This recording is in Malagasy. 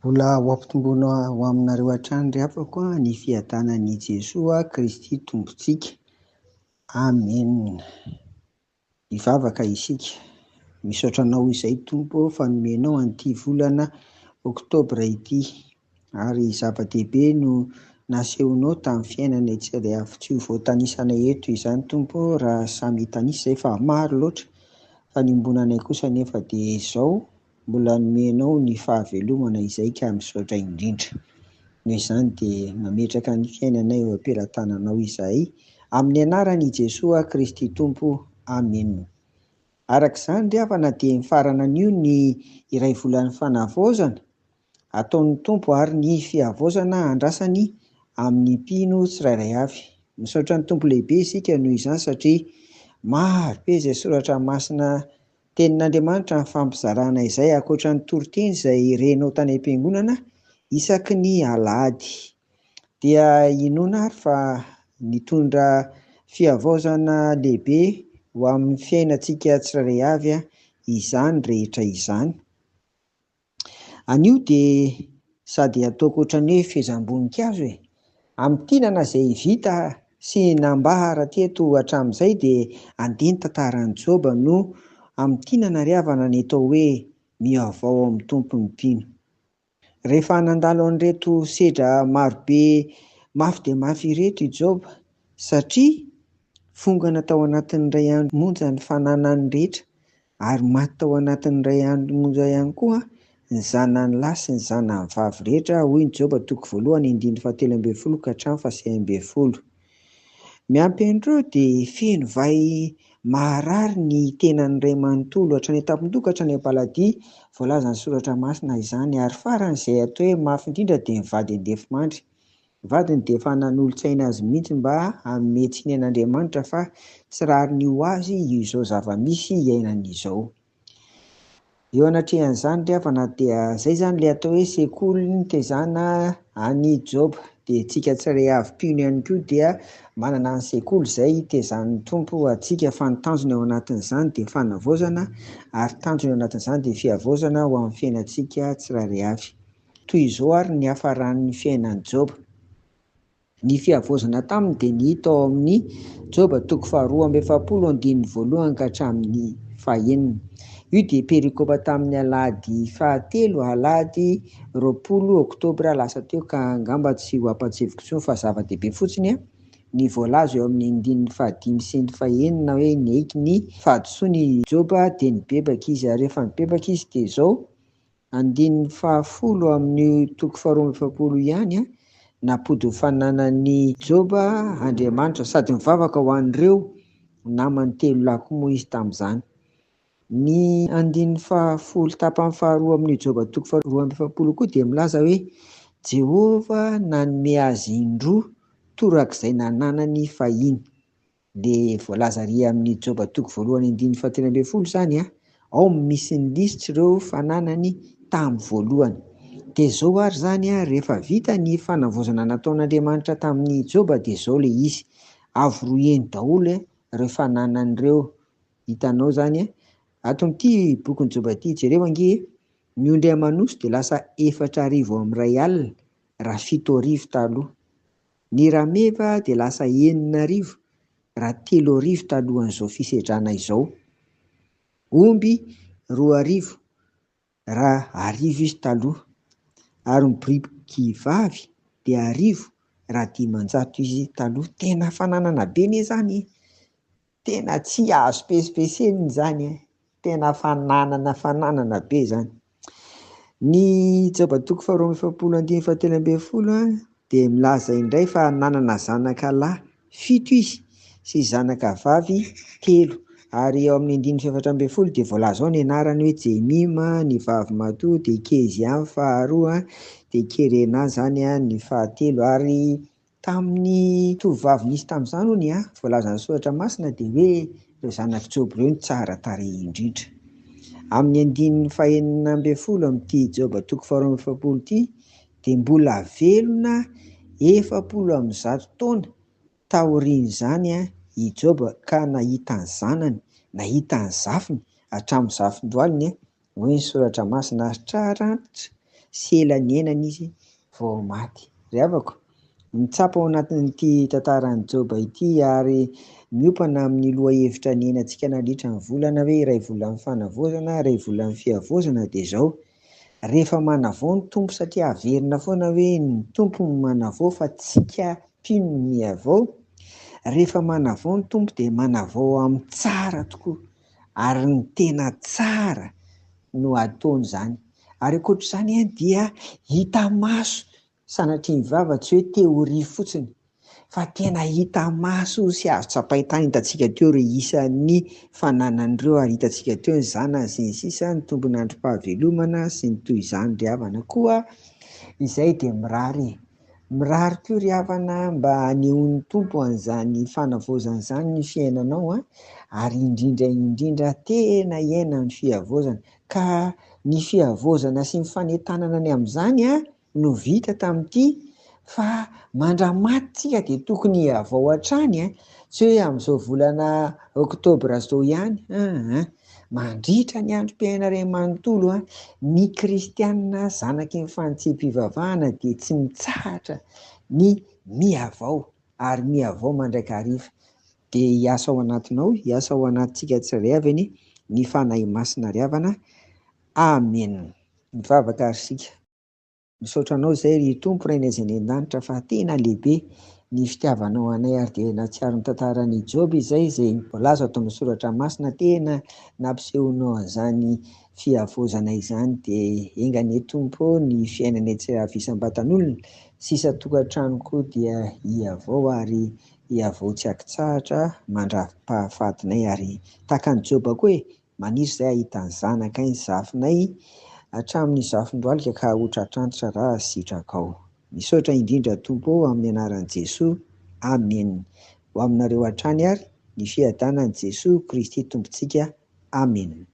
Mbola ho ampitomboina ho aminareo hatrany ry havako ny fiadanan'i Jesoa Kristy Tompontsika. Amena. Hivavaka isika. Misaotra Anao izay Tompo ô fa nomenao an'ity volana oktobra ity. Ary zava-dehibe no nasehonao tamin'ny fiainanay tsirairay avy. Tsy ho voatanisanay eto izany Tompo ô raha samy hitanisa izay fa maro loatra. Fa ny iombonanay kosa anefa dia izao mbola nomenao ny fahavelomana izay ka misaotra indrindra. Noho izany dia mametraka ny fiainanay eo am-pelatananao izahay amin'ny anaran'i Jesoa Kristy Tompo. Amena. Araka izany ry havana dia mifarana anio ny iray volan'ny fanavaozana ataon'ny Tompo ary ny fihavaozana andrasany amin'ny mpino tsirairay avy. Misaotra ny Tompo lehibe isika noho izany satria maro be izay soratra masina Tenin'Andriamanitra ny fampizarana izay ankoatra ny toriteny izay renao tany am-piangonana isaky ny alahady. Dia inoana ary fa nitondra fihavaozana lehibe ho amin'ny fiainantsika tsirairay avy izany rehetra izany. Anio dia sady ataoko ohatran'ny hoe fehezam-boninkazo e! Amintinana izay vita sy nambara teto hatramin'izay dia andeha ny tantaran'i Joba no amintinana ry havana ny atao hoe mihavao ao amin'ny Tompo ny mpino. Rehefa nandalo an'ireto sedra marobe mafy dia mafy ireto i Joba satria fongana tao anatin'ny iray andro monja ny fananany rehetra Ary maty tao anatin'ny iray andro monja ihany koa ny zanany lahy sy ny zanany vavy rehetra, hoy ny Joba toko voalohany andininy fahatelo ambin'ny folo ka hatramin'ny fahasivy ambin'ny folo. Miampy an'ireo dia feno vay maharary ny tenany iray manontolo, hatrany an-tampon-doha ka hatrany am-paladia, voalazan'ny Soratra Masina izany. Ary farany izay atao hoe mafy indrindra dia ny vady andefimandry. Ny vadiny dia efa nanolo-tsaina azy mihitsy mba hanome tsiny an'Andriamanitra fa tsy rariny ho azy izao zava-misy iainany izao. Eo anatrehan'izany ry havana dia izay izany ilay atao hoe sekoly nitaizana an'i Joba. Dia tsika tsirairay avy mpino ihany koa dia manana ny sekoly izay itaizan'ny Tompo antsika fa ny tanjona ao anatin'izany dia fanavaozana ary tanjona ao anatin'izany dia fihavaozana ho amin'ny fiainantsika tsirairay avy. Toy izao àry ny niafaran'ny fiainan'i Joba. Ny fihavaozana taminy dia ny hita ao amin'ny Joba toko faharoa amby efapolo andininy voalohany ka hatramin'ny fahenina. Io dia perikopa tamin'ny alahady fahatelo, alahady 20 oktobra lasa teo ka angamba tsy ho ampahatsiahiviko intsony fa zava-dehibe fotsiny ny voalaza eo amin'ny andininy fahadimy sy ny fahenina hoe niaiky ny fahadisoany i Joba dia nibebaka izy ary rehefa nibebaka izy dia izao Andininy fahafolo amin'io toko faharoa amby efapolo io ihany, Nampody ho fananan'i Joba Andriamanitra, sady nivavaka ho an'ireo namany telo lahy koa moa izy tamin'izany. Ny andininy fahafolo tapany faharoa amin'io Joba toko faharoa amby efapolo io koa dia milaza hoe, Jehovah nanome azy indroa torak'izay nananany fahiny. Le voalaza ary amin'ny Joba toko voalohany andininy fahatelo ambin'ny folo izany an, ao misy ny lisitr'ireo fananany tamin'ny voalohany. Dia izao ary izany an, rehefa vita ny fanavaozana nataon'Andriamanitra tamin'i Joba dia izao le izy, avo roa heny daholo ireo fananany ireo, hitanao izany an, ato amin'ity bokin'i Joba ity, jereo ange e, ny ondry aman'osy dia lasa 4000 amin'ny iray alina raha 7000 taloha. Ny rameva dia lasa 6000 raha 3000 talohan'izao fisedrana izao. Omby 2000 raha 1000 izy taloha. Ary ny biriky vavy dia 1000 raha 500 izy taloha. Tena fananana be anie izany e! Tena tsy azo pesipesenina izany e! Tena fananana fananana be izany. Ny Joba toko faharoa amby efapolo andininy fahatelo ambin'ny folo dia milaza indray fa nanana zanaka lahy fito izy sy zanaka vavy telo. Ary eo amin'ny andininy fahefatra ambin'ny folo dia voalaza ao ny anarany hoe Jemima ny vavy matoa, dia Kezia ny faharoa, dia Kerena izany ny fahatelo. Ary Tamin'ny tovovavy nisy tamin'izany hono an, voalazan'ny soratra masina dia hoe ireo zanak'i Joba ireo no tsara tarehy indrindra. Amin'ny andininy fahenina ambin'ny folo amin'ity Joba toko faharoa amby efapolo ity dia mbola velona 140 taona taorian'izany i Joba ka nahita ny zanany, nahita ny zafiny, hatramin'ny zafindohaliny Hoy ny Soratra Masina, Ary trarantitra sy ela niainana izy vao maty. Ry havako, mitsapa ao anatin'ity tantaran'i Joba ity ary miompana amin'ny lohahevitra niainantsika nandritra ny volana hoe iray volan'ny fanavaozana, iray volan'ny fihavaozana dia izao, rehefa manavao ny Tompo satria averina foana hoe ny Tompo no manavao fa tsika mpino no mihavao, rehefa manavao ny Tompo dia manavao amin'ny tsara tokoa ary ny tena tsara no ataony izany. Ary ankoatr'izany dia hita maso, sanatria ny vava tsy hoe théorie fotsiny fa tena hita maso sy azo tsapain-tany, hitantsika teo ireo isan'ny fananan'ireo ary hitantsika teo ny zanany sy ny sisa, ny tombon'androm-pahavelomana sy ny toy izany ry havana. Koa izay dia mirary e. Mirary koa ry havana mba hanehoan'ny Tompo an'izany fanavaozana izany ny fiainanao an, ary indrindra indrindra tena hiaina ny fihavaozana. Ka ny fihavaozana sy ny fanentanana ny amin'izany an no vita tamin'ity fa mandra-maty tsika dia tokony hihavao hatrany an, tsy hoe amin'izao volana oktobra izao ihany an, mandritra ny androm-piainana iray manontolo an, ny kristiana zanaky ny fanitsiam-pivavahana dia tsy mitsahatra ny mihavao ary mihavao mandrakariva. Dia hiasa ao anatinao, hiasa ao anatintsika tsirairay avy anie ny Fanahy Masina ry havana. Amen. Mivavaka ary isika. Misaotra Anao izay ry Tompo Rainay izay any an-danitra fa tena lehibe ny fitiavanao anay ary dia nahatsiaro ny tantaran'i Joba izay izay voalaza ato amin'ny soratra masina tena nampisehonao an'izany fihavaozana izany dia enga anie Tompo ô ny fiainanay tsy avy isam-batan'olona sy isan-tokantrano koa dia hihavao ary hihavao tsy ankitsahatra mandra-pahafatinay ary tahaka an'i Joba koa e Maniry izay hahita ny zanakay ny zafinay hatramin'ny zafin-droalika ka ho tratrantitra raha sitrakao. Misaotra indrindra Tompo ô amin'ny anaran'i Jesoa. Amen. Ho aminareo hatrany ary ny fiadanan'i Jesoa Kristy Tompontsika. Amen.